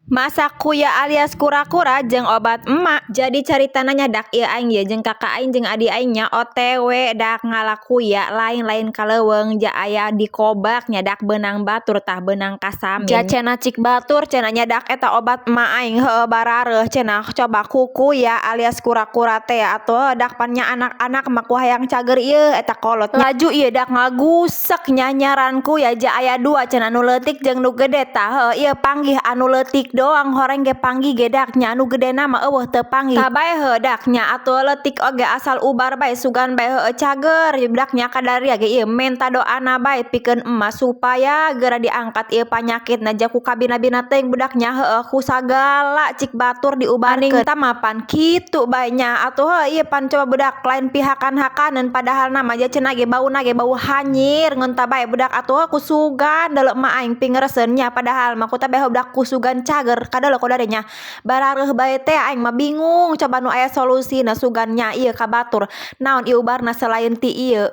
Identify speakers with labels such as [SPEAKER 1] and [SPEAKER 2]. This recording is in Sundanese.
[SPEAKER 1] Masak kuya alias kura-kura jeung obat emak. Jadi caritana nya dak ieu aing ye jeung kakak aing jeung adi aing nya OTW dak ngala kuya lain-lain ka leuweung ja aya di kobak nya dak beunang batur tah beunang kasamin. Ja cenah cik batur cenah nya dak eta obat emak aing heueuh barareuh cenah coba ku kuya alias kura-kura teh atuh dak pan nya anak-anak mah ku hayang cager ieu eta kolot. Laju ieu dak ngagusek nya nyaran kuya ja aya dua cenah nu leutik jeung nu gede tah heueuh ieu panggih anu leutik doang horeng ge panggih ge dak nya anu gedena mah eueuh teu panggih. Tah bae heueuh dak nya atuh leutik oge asal ubar bae sugan bae heueuh cager dak nya kadaria ge ieu menta doana bae pikeun emak supaya geura diangkat ieu panyakitna ja ku kabina-bina teuing budak nya heueuh ku sagala cik batur diubarkeun. Tah mapan kitu bae nya atuh heueuh ieu pan coba budak lain pihakan-hakaneun padahal na mah ja cenah ge bauna ge bau hanyir ngeun tah bae budak atuh ku sugan deuleu emak aing pingereseun nya padahal mah ku teh bae budak ku sugan cager kadeuleu ku nya barareuh bae teh aing mah bingung coba nu aya solusina sugan nya ieu ka batur naon ieu ubarna selain ti ieu.